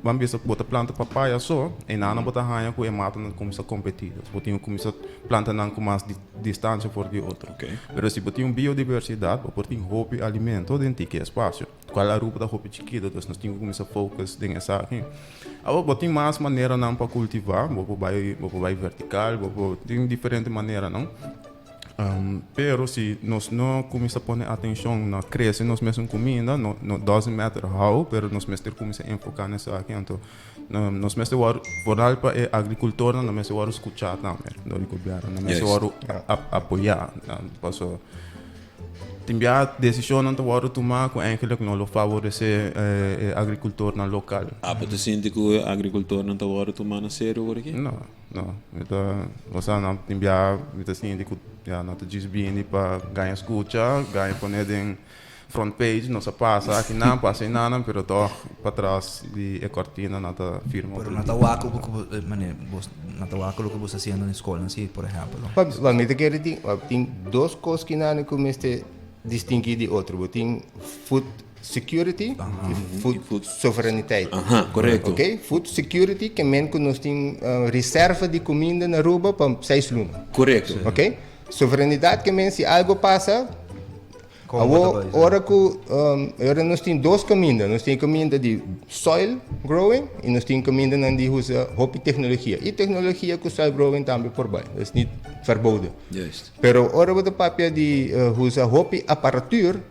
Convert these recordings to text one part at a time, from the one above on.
Ban bisa bo ta planta papaya so, einan bo ta haña ku e matanan ta kuminsá kompetí. Dus bo tin ku kuminsá planta nan ku mas distansia for di otro. Pero si bo tin un biodiversidat, bo por tin hopi alimento den tiki espasio. Kual Aruba ta hopi chikitu, dus nos tin ku kuminsá focus den esaki. Awor bo tin mas maneranan pa kultivá, bo por bai bo por bai vertikal, bo por tin diferente maneranan. Pero si nos no cuminsa pone atencion na crece nos mesun cuminda, no no doesn't matter how, pero nos mester cuminsa enfoca na esaki, anto nos mester wòrdu, vooral pa e agricultornan, nan mester wòrdu scucha tambe dor di gobierno, nan mester wòrdu apoya, paso tin bia decisionnan ta wòrdu tuma cu eigenlijk no lo favorece e agricultornan local. Abo ta sinti cu e agricultornan ta wòrdu tuma na serio awor aki? No. No, mi ta, osea nan tin bia mi ta sinti ku ya nan ta djis bini pa gaña skucha, gaña pone den front page, nos a pasa aki nan, pasa enanan, pero tòg patras di e kòrtina nan ta firma otro. Pero nan ta wak ku bo, mane, bos, nan ta wak loke bo sta hasiendo na e skolnan si, por ehèmpel. Wak, mi ta kere tin, wak, tin dos kos kinan ku mester distinguí di otro. Bo tin food Security y food sovereigniteit. Aha, correcto. Ok, food security ke men ku nos tin reserva di kuminda na Aruba pa seis luna. Correcto. Ok, sovereignidad ke men si algo pasa, awo ora ku ora nos tin dos kaminda, nos tin kaminda di soil growing y nos tin kamindanan di usa hopi teknologia y teknologia ku soil growing tambe por bai, es nit verboden. Juist. Pero ora bo ta papia di usa hopi aparatuur,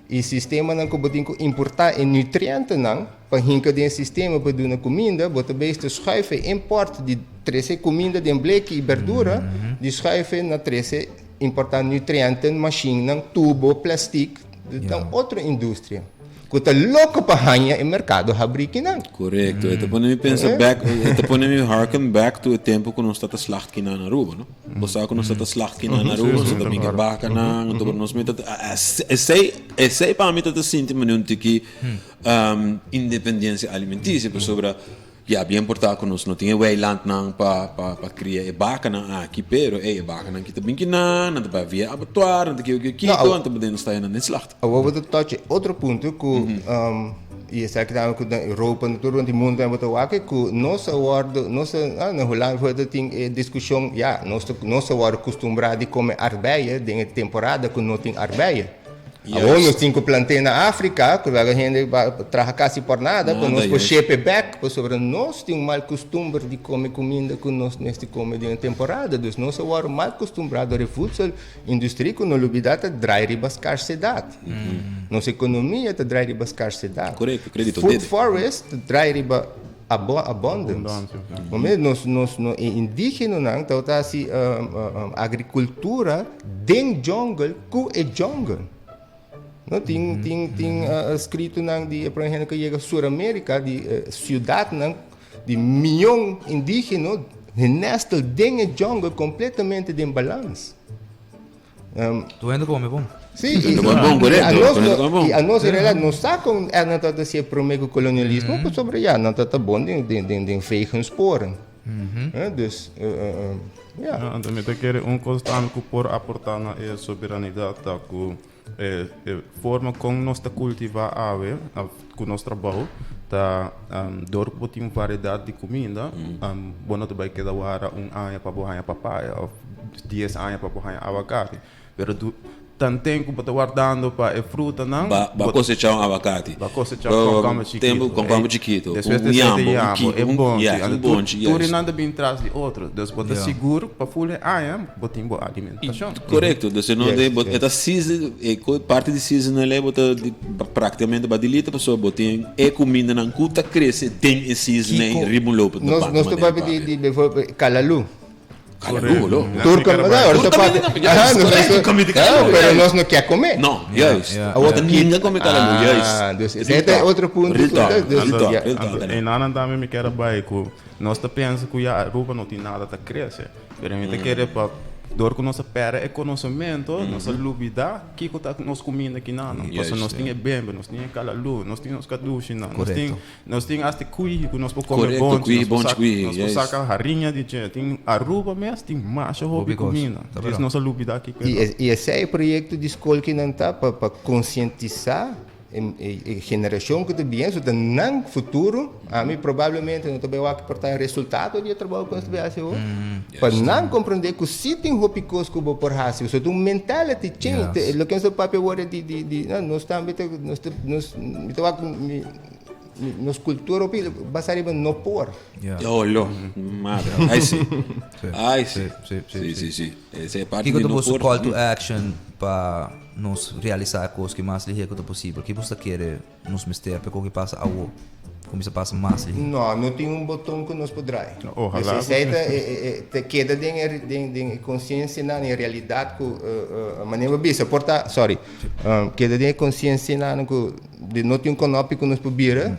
E sistemanan ku bo tin ku importá e nutrientenan pa hinka den e sistema pa duna kuminda, bo ta bezig ta schuif e import di trese kuminda den bleki i berdura, di schuif e na trese importá nutrienten, mashinnan, tubo, plastic, ta un otro industria ku ta loko pa haña e merkado habrí kinan. Korekto, e ta pone mi pensa bek, e ta pone mi harken back to e tempu ku nos ta ta slacht kinan na Aruba, no? Bo sa ku nos ta ta slag kinan na Aruba, nos ta ta minga bakanan, anto nos mi ta esei esei pa mi ta ta sinti manera un tiki independensia alimentisia pasobra ya bien por ta ku nos no tin e weilandnan pa pa pa kria e bakanan aki pero ey e bakanan ki ta bin kinan nan ta bai via abatuar nan ta kiko kiko kiko anto bo den nos ta haya nan den slacht. Awor bo ta touch e otro punto ku i esaki tambe ku na Europa na tur rond di mundu tambe bo ta wak ku nos a wòrdu nos a na Hulanda bijvoorbeeld tin e diskushon ya nos ta nos a wòrdu kustumbrá di kome arbeie den e temporada ku no tin arbeie. Awor nos tin ku plant'é na Afrika ku laga hende traha kasi por nada ku nos por shep e bèk pasobra nos tin un mal kustumber di kome kuminda ku nos mester kome den e temporada dus nos a wòrdu mal kustumbrá dor e voedsel Industria ku no lubidá ta drai riba skarsedat. Nos ekonomia ta drai riba skarsedat. Korekto, kredito Food debe. forest ta drai riba abundance. Momento nos nos no e indigenonan tabata hasi agrikultura den jungle ku e jungle. No tin tin tin skritonan di e prome hende ku a yega Sur Amerika di siudatnan di mion indigeno nestel den e jungle completamente den balans. Tur hende come bon. Sí, y, bon, correcto. Y a nos en realidad no sa con er nan tabata si e prome cu colonialismo, pasobra ya nan tabata bon den den den den veeg hun sporen. Dus ya. Anto mi ta kere un cos tambe cu por aporta na e soberanidad ta cu E forma kon nos ta kultivá awe ku nos trabou ta dor ku bo tin un variedat di kuminda bo no ta bai keda wara un aña pa bo haña papaya òf dies aña pa bo haña awakati pero tanten ku bo ta wardando pa e frutanan Bo a kosechá un awakati bo a kosechá un kònkòmber chikitu un kònkòmber chikitu un yambo un ki un bonchi anto tur e nan ta bin tras di otro dus bo ta sigur pa ful e aña bo tin bo alimentashon. Korekto, dus e no de bo e ta season e parti di seasonal ei bo ta praktikamente ba dilita pasobra bo tin e kumindanan ku ta krese den e season ei riba un lope Nos nos ta papia di di bijvoorbeeld kalalu. Kalalu lo. Tur kaminda ora ta papia. Juist, tur kaminda kalalu. Pero nos no ke kome. No, juist. Awor ta ninga kome kalalu, juist. Ah, dus esei ta e otro punto. Real talk, real talk, real talk. Einan tambe mi kier a bai ku nos ta pensa ku ya Aruba no tin nada ta krese. Pero mi ta kere pa dor ku nos a pèrdè e konosementu, nos a lubidá kiko ta nos kuminda kinan. Pasobra nos tin e bembe, nos tin e kalalú, nos tin nos kadushinan, nos tin nos tin asta e kuihi ku nos por kome bonchi, nos por saka nos por saka hariña di dje. Tin Aruba mes tin masha hopi kuminda. Djis nos a lubidá kiko e ta. I esei e proyekto di skol kinan ta pa pa konsientisá. E generashon ku ta bien, so ta nan futuro, ami probablemente no ta bai wak por ta e resultado di e trabou ku nos ta bai hasi awor. Pa nan komprendé ku si tin hopi kos ku bo por hasi, so ta un mentality change. Loke nos ta papia awor di di di nos tambe ta nos ta nos mi ta wak mi nos kultura hopi basa riba no por. Oh lo, madre. Ai si. Ai si. Si si si. Ese e parti Kiko di ta no boso por. call to action pa nos realisa e kos ki mas lihé ku ta posibel? Ki boso ta kere nos mester pa e kos ki pasa awo kuminsa pasa mas lihé? No, no tin un boton ku nos por draai. Ojalá. Dus esei ta ta keda den e den den e konsiensianan, e realidat ku manera bo bisa por ta, sorry, keda den e konsiensianan ku di no tin un konopi ku nos por bira,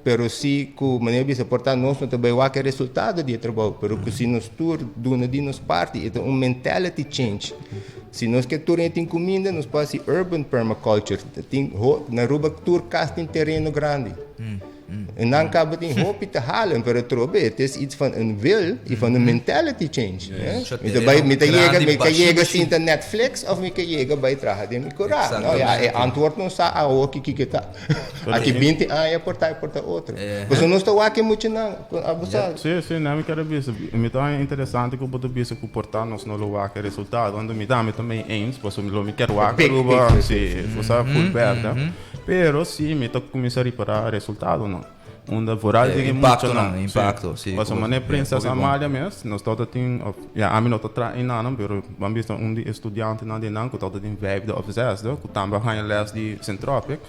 Pero si ku manera bisa por ta nos no ta bai wak e resultado di e trabou, pero ku si nos tur duna di nos parti e ta un mentality change. Si nos ke tur hende tin kuminda nos por hasi urban permaculture. Tin na Aruba tur kas tin tereno grandi. E nan kaba tin hopi ta halen pero atrobe het is iets van een wil i van een mentality change. Mi ta bai mi ta yega mi ke yega sinta Netflix of mi ke yega bai traha den mi kura. No ya e antwoord nos sa awoki kiko ta. Aki 20 aña por ta y por ta otro. Pasobra nos ta wak e muchanan cu abo sa. Sí, sí, na mi ker a bisa. Mi ta haña interesante cu bo ta bisa cu por ta nos no lo wak e resultado. Anto mi tambe ta mee eens, pasobra lo mi ker wak Aruba, sí, bo sa full berde. Pero sí, mi ta cuminsa ripara resultadonan. Unda vooral den e muchanan. Impacto, sí. Pasobra manera Prinses Amalia mes, nos tabata tin, of ya ami no ta traha enanan, pero bo a bisa un di e studiantenan di nan cu tabata tin vijfde of zesde, cu tambe a haña les di Centropic.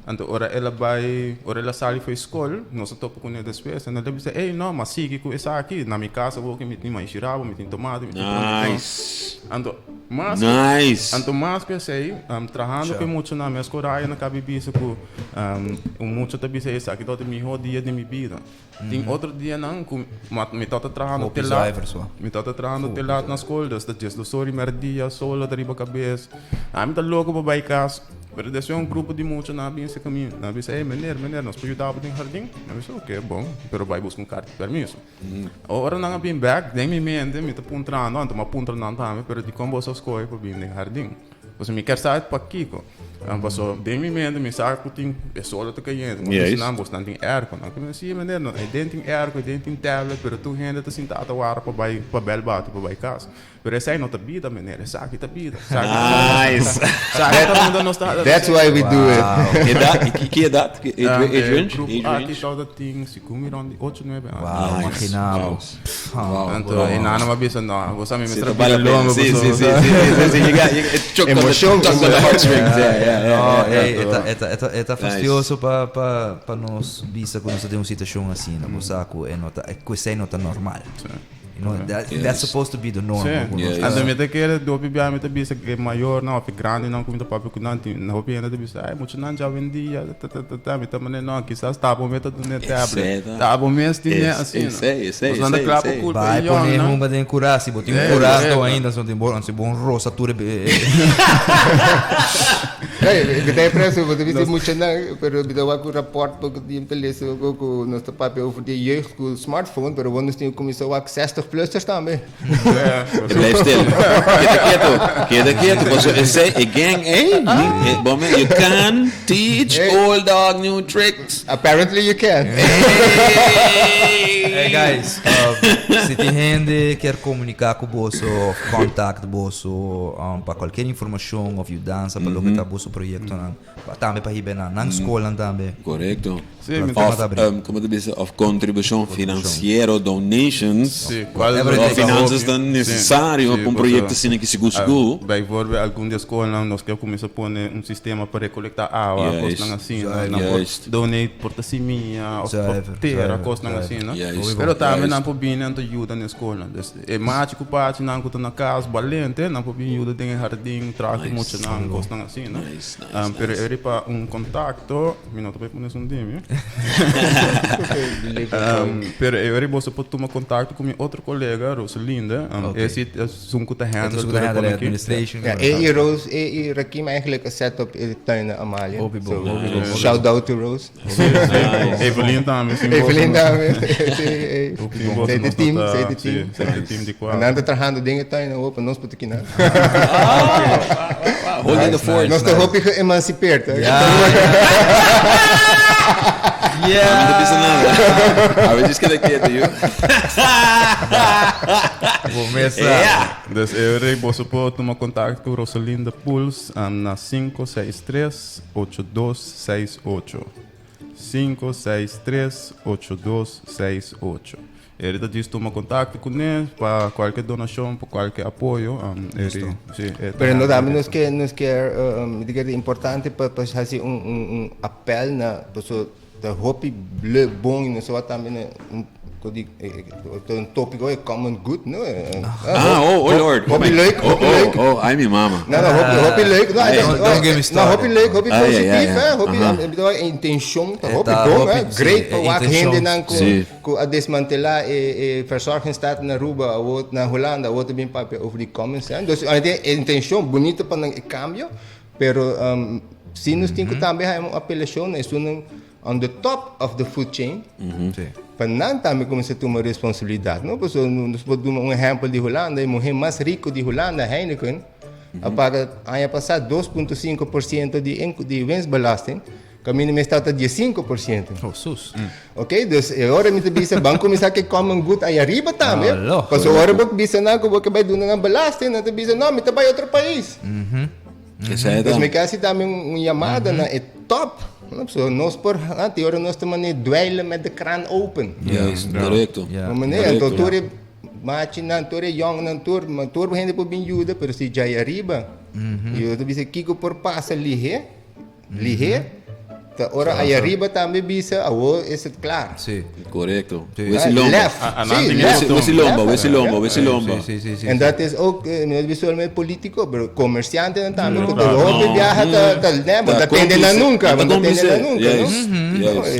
Anto ora el a bai, ora el a sali for e skol, nos a topa kuné despues, en el a bisa, ey no, m'a sigui ku esaki, na mi kas awor ku mi tin maishi rabo, mi tin tomate, mi tin pronto. Nice. Anto mas ku, Nice. anto mas ku esei, trahando ku e muchanan mes ku Ryan a kabi bisa ku un mucha ta bisa esaki tabata e mihó dia di mi bida. Tin otro dianan ku mi tabata trahando Hopi te laat, zuiver so. mi tabata trahando te laat na skol, dus ta diesdos ora i merdia, solo ta riba kabes. Ami ta loko pa bai kas, pero despues un grupo di muchanan a bin serka mi, nan a bisa, ey meneer, meneer, nos por yuda bo den hardin? Mi a bisa, oke, bon, pero bai buska un karta di permiso. Ora nan a bin bek, den mi mente mi ta puntrando, anto mi a puntra nan tambe, pero dikon boso a skohe pa bin den hardin? Pasobra mi kier sa pakiko. Pasobra den mi mente mi sa ku tin e solo ta kayente. Mi bisa nan, bosnan tin airco. Nan ta si meneer, no, den tin airco, den tin tablet, pero tur hende ta sinta ta wara pa bai pa bel bati pa bai kas. Pero esei no ta bida meneer, esaki ta bida. Nice. Esaki ta unda nos ta. That's why we do it. Edad, ki edad? Age range? Grupo aki tabata tin segun mi rond di ocho, nuebe aña. Wow, imagina bo. Anto e nana a bisa no, bo sa mi Sí, mester ta bale bira la lomba pena. Sí, pasobra sí, sí, sí, sí, sí, you got, you got, choke on the, Emocion, choke on the heartstrings. Yeah, yeah, yeah, No, yeah, ey, yeah. e ta, e ta, e ta, e ta Nice. fastioso pa, pa, pa nos bisa ku nos ta den un situashon asina, bo sa ku e no ta, ku esei no ta normal. You know, that, that's supposed to be the norm. Sí. ku nos Yeah, ta- Anto mi ta kere hopi bia mi ta bisa ku e mayornan òf e grandinan ku mi ta papia ku nan tin hopi hende ta bisa ai muchanan dja awendia ta ta ta ta mi ta manda no kisas ta bo mes ta duna e tablet Esei ta bo mes tine Es- asina esei, esei, Nos nan ta esei, kla pa esei. kulpa Bai e pone yòngnan. hunga den kura, si bo tin un Eh, kura eh, anto eh. ainda, si bo si bo rosa tur e Hey, mi ta impreso, bo ta bisa muchanan, pero mi ta wak un rapport ku tin ta lesa ku nos ta papia over di jeugd ku smartphone, pero bo nos tin ku kuminsá wak 60 plussers tambe. Blijf stil. Keda keto. Keda keto. Paso esei e gang ei, ni, bo me, you can teach Hey. old dog new tricks. Apparently you can. Hey! Hey guys, si tin hende kier komuniká ku boso of contact boso pa kualkier informashon of yudansa pa loke ta boso proyektonan, pa tambe pa hiba nan nan skolnan tambe. Korekto. Sí, mi ta Of, como ta bisa, of contribucion financiero, donations. Sí, cual Whatever it Of takes. finanzas ta necesario Sí, pa un pasobra, proyecto asina ki sigur sigur. Bijvoorbeeld algun di e skolnan nos ke kuminsá pone un sistema pa rekolektá awa, Juist. kosnan asina. Nan por Juist. donate por ta simia of Zuiver, tera, zuiver, kosnan zuiver. asina. Juist, Pero tambe juist. nan por bini nan ta yuda na e skolnan. Dus e machi ku pachinan ku ta na kas balente, nan por bin yuda den e hardin, traha ku Nice. muchanan, kosnan asina. Nice, nice, Pero nice. e riba un kontakto. Mi no ta bai pone esun di mi. Pero e ora boso por tuma contacto cu mi otro colega, Rosalinda. Ok. E si esun cu ta handle Esun cu ta tur e handle con aki. administration. Ja, e i Rose, e i Rakim eigenlijk a set up e tuin na Amalia. Hopi bon, So, hopi bon, hopi shout out to Rose. Si, si. Evelyn tambe. Sin boso Evelyn no- tambe. Si, eh. Sin boso Zij de nos no team, ta- zij de si, team. zij de team di En cuatro. dan ta trahando den e tuin awor, pa nos por ta kina. Holding the fort. Nos ta hopi geëmancipeerd. hè. Ja. No te Ja. bisa nada. A veces keda quieto, yo. Bo mesa. Ja. Dus Erik, boso por tuma contacto cu Rosalinda Puls na 563 8268. 563 8268. Eri ta djis tuma contacto cu ne pa cualke donacion, pa cualke apoyo. Eri, si, e ta Pero no happy tambe nos cu ke nos kier mi ta kere importante pa pa hasi un un un appel na paso ta hopi leuk bon y nos wak tambe na un di ta un topico e common good no Ah, oh, oh Lord. Hopi leuk, Oh, hopi oh, leuk. oh, ay mi mama. No, no, hopi, hopi leuk. No, Ay, no, don't get me no, started. hopi leuk, hopi Ay, ay, positief, ay, hè. Hopi, aha. ik bedoel, intention, ta hopi Ta bon, hopi, hè. si, Great pa e wak intencion. hendenan ku Si. ku a desmantelá e e verzorgingsstaat na Aruba, awor na Hulanda, awor ta bin papia over di common sense. Dus e intencion bunito pa nan e cambio, pero si nos tin ku tambe haña un apelacion na esunnan on the top of the food chain, Si. pa nan tambe kuminsá tuma responsabilidat, no? Pasobra nos por duna un ehèmpel di Hulanda, e muhé mas riku di Hulanda, Heineken, a paga aña pasá 2.5 por ciento di winstbelasting, kaminda mester ta 15 por ciento. Oh, sus. Ok, dus e ora mi ta bisa, ban kuminsá ku common good ei ariba tambe. Aló. Pasobra ora bo bisa nan ku bo ke bai duna nan belasting, nan ta bisa, no, mi ta bai otro pais. Esei Dus ta. mi ke hasi tambe un yamada na e top. No, so nos por, ah, te ora nos ta manera dweilen met de kraan open. Juist, korekto. Manera, anto tur e machinan, tur e yòngnan, tur, ma tur hende por bin yuda, pero si djai ariba, yo ta bisa kiko por pasa lihé, lihé, ta ora ei ariba tambe bisa, awor is het klaar. Korekto. Si. Wesi lomba. Lef. Ah, Si, ah, lef. Wesi lomba, Lef. wesi lomba, wesi lomba. Si, si, si. En dat is ook, no es solamente político, pero comerciante tambe, ku Claro. hopi biaha ta ne, bo ta tende nan nunca, bo ta tende nan nunca, no? Juist.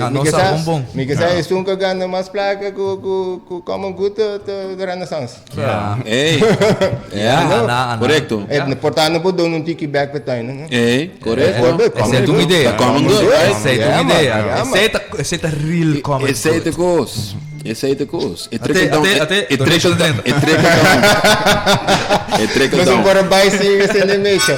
Ah, Mi no ke sa sa, bon bon. mi ke sa esun ku gana mas plaka ku common good ta Renaissance. Ja. Ey. Ja, No? Ana, ana. korekto. E por tanto por duna un tiki bek pa tuin, no? Ey, korekto. Esei ta un idea. Ta common good, right? Esei ta Ja, un man. idea. Ja, man. Esei ta real common Esei good. ta kos. Esei ta kos. E Ate, trickle down. ate, ate, E trickle donation down. E trickle down. E trickle Nos down. por bai sin sende mecha.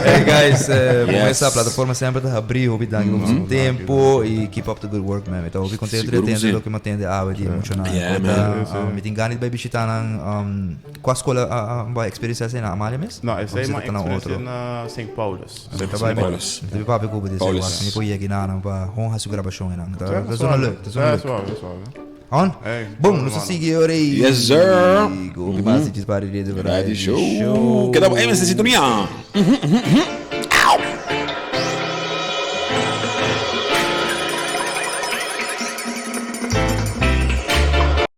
Hey guys, Yes. esa plataforma semper ta habrí, hopi danki pa boso tempo y keep up the good work, man. Mi ta hopi contento di Sigur atende si. loke mi atende awe di muchanan. Yeah, Ota, man. mi tin gana di bai bishita nan, kua skola bo a experiencia esei na Amalia mes? No, esei Of mi a ta na experiencia otro? na St. Paulus. Mi ta bai, Paulus. mi ta papia ku bo di esei, Paulus. wak, mi por yega na pa hon hasi grabashon einan. Ta Ja, ta zona leuk, ta zona Ja, leuk. suave, suave. On? Hey, Bom, bom, nos mano. sigui ora ei. Yes, sir. Ku hopi mas di Dispari Radio Variety Show. Keda bo, ey, mester sintonia.